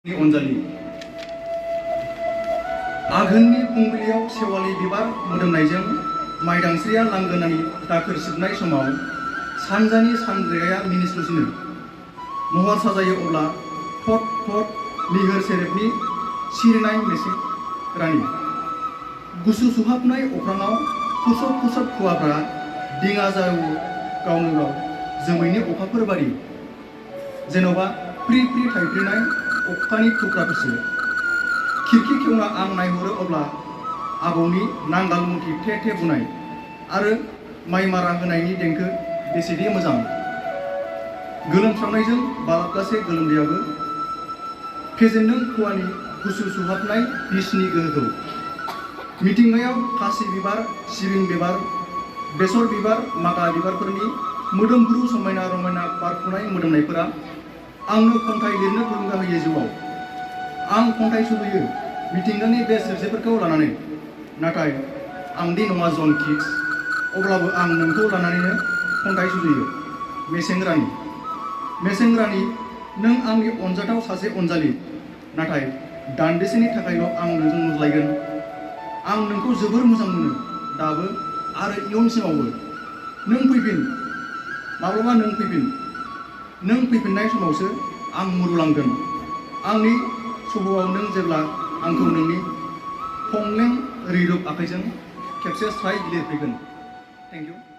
अनजालि आघोननि फुंबिलियाव सेवालि बिबार मोदोमनायजों माइदांस्रिया लांगोनानि दाखोर सिबनाय समाव सानजानि सानरेगाया मिनिस्लुसिनो महर साजायो अब्ला फट फट निहोर सेरेबनि सिरिनाय मेसें रानि गुसु सुहाबनाय अख्राङाव फुसब फुसब खुवाफ्रा दिङा जावो गावनो गाव जोमैनि अखाफोर बादि जेन'बा फ्रि फ्रि थाइफ्रिनाय अखानि थुख्राफोरसो खिरखि खेवना आं नायहरो अब्ला आबौनि नांगाल मुथि थे थे बुनाय आरो माइ मारा होनायनि देंखो बेसेदि मोजां गोलोमफ्रामनायजों बालाबगासे गोलोमदैयाबो फेजेनदों खुवानि गुसु सुहाबनाय बिसनि गोहोखौ मिथिंगायाव खासि बिबार सिबिं बिबार बेसर बिबार मागा बिबारफोरनि मोदोमफ्रु समायना रमायना बारफुनाय मोदोमनायफोरा आंनो खन्थाइ लिरनो थुलुंगा होयो जिउआव आं खन्थाइ सुजुयो मिथिंगानि बे सोरजिफोरखौ लानानै नाथाय आंदि नङा जन किट्स अब्लाबो आं नोंखौ लानानैनो खन्थाइ सुजुयो मेसें रानि नों आंनि अनजाथाव सासे अनजालि नाथाय दान्दिसेनि थाखायल' आं नोंजों नुज्लायगोन आं नोंखौ जोबोर मोजां मोनो दाबो आरो इयुनसिमावबो नों फैफिन माब्लाबा नों फैफिननाय समावसो आं मुरुलांगोन आंनि सह'आव नों जेब्ला आंखौ नोंनि खंलें रैरुब आखाइजों खेबसे स्राय गिलिरफैगोन थेंक इउ